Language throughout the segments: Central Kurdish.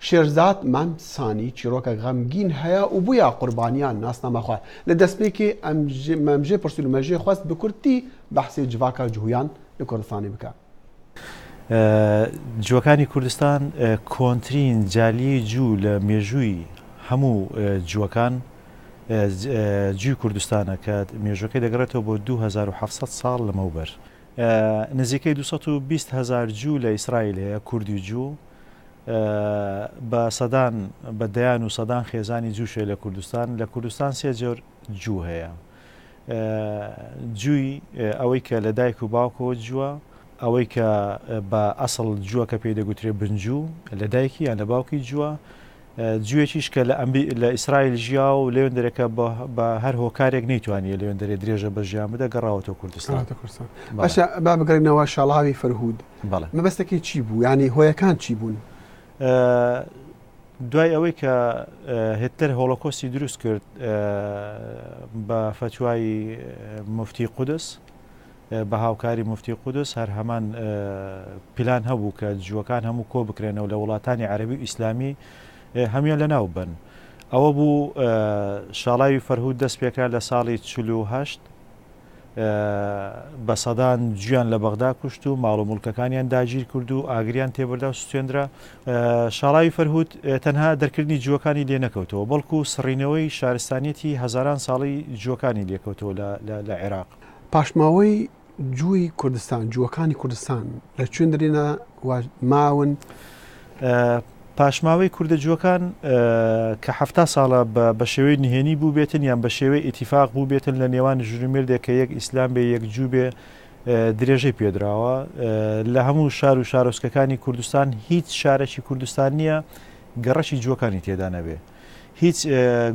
شێرزاد مام سانی چیرۆکە غەمگین هەیە و بوویە قوربانیان ناسنامە خوە. لە دەستپێکێ ئەم مەم ژێ پرسین و مە ژێ خوست بە کورتی بەحسێ جڤاکا جوویان لە کوردستانی بکە. جووەکانی کوردستان کۆنترین جالیەی جوو لە مێژووی هەموو جووەکان جووی کوردستانە کە مێژوەکەی دەگەڕێتەوە بۆ 2700 ساڵ لەمەوبەر. نزیکەی 220 هەزار جوو لە ئیسرائیل هەیە، کوردی جوو، بە سەدان بە دەیان و سەدان خێزانی جووش هەیە لە کوردستان. لە کوردستان سێ جۆر جوو هەیە. جووی ئەوەی کە لە دایک و باوکەوە جووە، ئەوەی کە بە ئەسڵ جووە کە پێی دەگوترێ بنجوو، لە دایکی یان لە باوکی جووە، جوویەکیش کە لە ئەمری لە ئیسرائیل ژیا و لەوێندەرێ کە بە هەر هۆکارێک نەیتوانیە لەوێندەرێ درێژە بە ژیان بدە گەڕاوەتەوە کوردستان. گەڕاوەتە کوردستان. باشە با بگەڕێینەوە شاڵاوی فەرهوود. بەڵێ. مەبەستەکەی چی بوو؟ یانی هۆیەکان چی بوون؟ دوای ئەوەی کە هێتلەر هۆڵۆکۆستی دروست کرد بە فەتوای موفتی قودس، بە هاوکاری موفتی قودس هەر هەمان پلان هەبوو کە جووەکان هەموو کۆ بکرێنەوە لە وڵاتانی عەرەبی و ئیسلامی هەموویان لەناو ببەن. ئەوە بوو شاڵاوی فەرهود دەست پێکرا لە ساڵی 48 بە سەدان جویان لە بەغدا کوشت و ماڵ و موڵکەکانیان داگیر کرد و ئاگریان تێبەردا و سوتێندرا. شاڵاوی فەرهود تەنها دەرکردنی جووەکانی لێ نەکەوتەوە، بەڵکو سڕینەوەی شارستانیەتی هەزاران ساڵەی جووەکانی لێکەوتەوە لە عێراق. پاشماوەی جووی کوردستان، جووەکانی کوردستان لە کوێن دەرێنە و ماون؟ پاشماوەی کوردە جووەکان کە 70 ساڵە بە شێوەی نهێنی بووبێتن یان بە شێوەی ئیتیفاق بووبێتن لە نێوان ژن و مێردێک کە یەک ئیسلام بێ یەک جوو بێ درێژەی پێدراوە. لە هەموو شار و شارۆچکەکانی کوردستان هیچ شارێکی کوردستان نییە گەڕەکی جووەکانی تێدا نەبێ. هیچ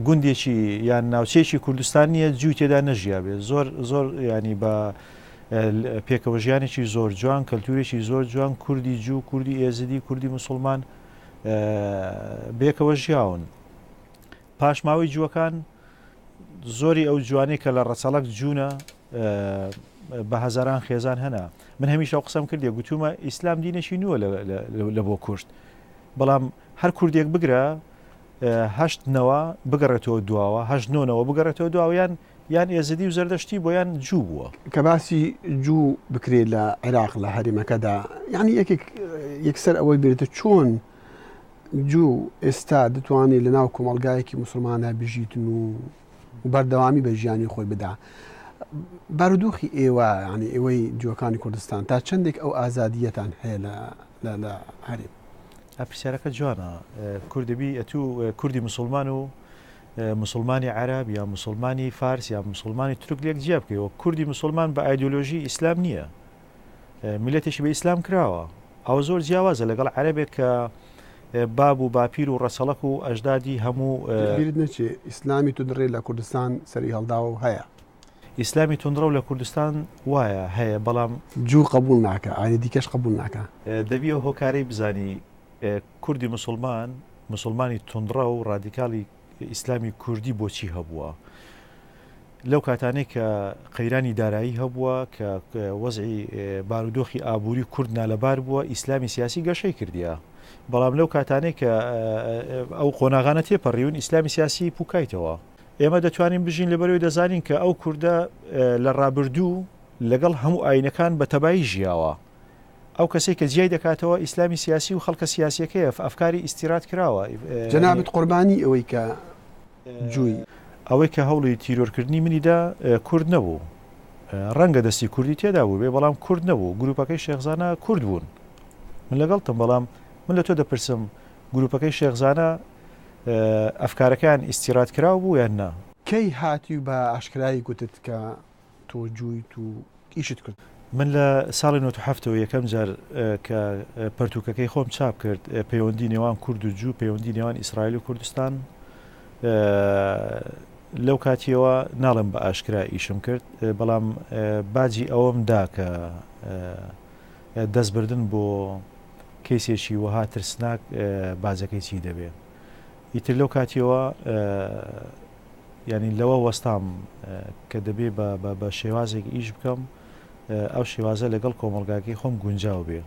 گوندێکی یان ناوچەیەکی کوردستان نییە جووی تێدا نەژیابێ. زۆر زۆر ینی بە پێکەوە ژیانێکی زۆر جوان، کەلتورێکی زۆر جوان، کوردی جوو، کوردی ئێزدی، کوردی موسڵمان بێکەوە ژیاون. پاشماوەی جووەکان زۆری ئەو جوانەی کە لە ڕەچەڵەک جوونە بە هەزاران خێزان هەنا. من هەمیشە ئەو قسەم کردیە، گوتومە ئیسلام دینێکی نووە لە بۆ کورد، بەڵام هەر کوردێک بگرە هەشت نەوە بگەڕێتەوە دواوە، هەشت نۆ نەوە بگەڕێتەوە دواوە، یان یان ئێزدی و زەردەشتی بووە یان جوو بووە. کە باسی جوو بکرێت لە عێراق لە هەرێمەکەدا یعنی یەکێک یەکسەر ئەوەی بێتە چۆن جوو ئێستا دەتوانێت لە ناو کۆمەڵگایەکی موسڵمانە بژیتن و بەردەوامی بە ژیانی خۆی بدا. بارودۆخی ئێوە یعنی ئێوەی جووەکانی کوردستان تا چەندێک ئەو ئازادیەتان هەیە لە هەرێم؟ پرسیارەکە جوانە. کوردبی ئەتوو کوردی مسلمان و مسلمانی عەرەب یا مسلمانی فارس یا مسلمانی تورک لێک جیا بکەیەوە. کوردی مسلمان بە ئایدۆلۆژی ئیسلام نییە، میلەتێکی بە ئیسلام کراوە. ئەوە زۆر جیاوازە لەگەڵ عەرەبێک کە باب و باپیر و ڕەچەڵەک و ئەژدادی هەموو بیرت نەچێ ئیسلامی توندڕێ لە کوردستان سەری هەڵداوە و هەیە. ئیسلامی توندڕەو لە کوردستان وایە هەیە، بەڵام جوو قبوڵ ناکا، ئاینی دیکەش قبوڵ ناکا. دەبی ئەو هۆکارەی بزانی کوردی موسڵمان، موسڵمانی توندڕەو و ڕادیکاڵی ئیسلامی کوردی بۆچی هەبووە؟ لەو کاتانەی کە قەیرانی دارایی هەبووە، کە وەزعی بارودۆخی ئابووری کورد نالەبار بووە، ئیسلامی سیاسی گەشەی کردیە. بەڵام لەو کاتانەی کە ئەو قۆناغانە تێپەڕیون، ئیسلامی سیاسی پوکایتەوە. ئێمە دەتوانین بژین لەبەرئەوەی دەزانین کە ئەو کوردە لە ڕابردوو لەگەڵ هەموو ئایینەکان بە تەبایی ژیاوە. ئەو کەسەی کە جیای دەکاتەوە ئیسلامی سیاسی و خەڵکە سیاسیەکەیە، ئەفکاری ئیستیراد کراوە. جەنابت قوربانی ئەوەی کە جووی. ئەوەی کە هەوڵی تیرۆرکردنی منی دا کورد نەبوو. ڕەنگە دەستی کوردی تێدا بووبێ بەڵام کورد نەبوو. گروپەکەی شێخ زانا کورد بوون. من لەگەڵتم بەڵام من لە تۆ دەپرسم گروپەکەی شێخ زانا ئەفکارەکەیان ئیستیراد کراو بوو یان نا؟ کەی هاتی و بە ئاشکرایی گوتت کە تۆ جوویت و ئیشت کرد؟ من لە ساڵی نۆت و حەفتەوە یەکەم جار کە پەرتووکەکەی خۆم چاپ کرد، پەیوەندی نێوان کورد و جوو، پەیوەندی نێوان ئیسرائیل و کوردستان، لەو کاتیەوە ناڵێم بە ئاشکرا ئیشم کرد، بەڵام باجی ئەوەم دا کە دەستبردن بۆ کەیسێکی وەها ترسناک باجەکەی چی دەبێ. ئیتر لەو کاتیەوە یانی لەوە وەستام کە دەبێ بە شێوازێک ئیش بکەم ئەو شێوازە لەگەڵ کۆمەڵگاکەی خۆم گونجاو بێ.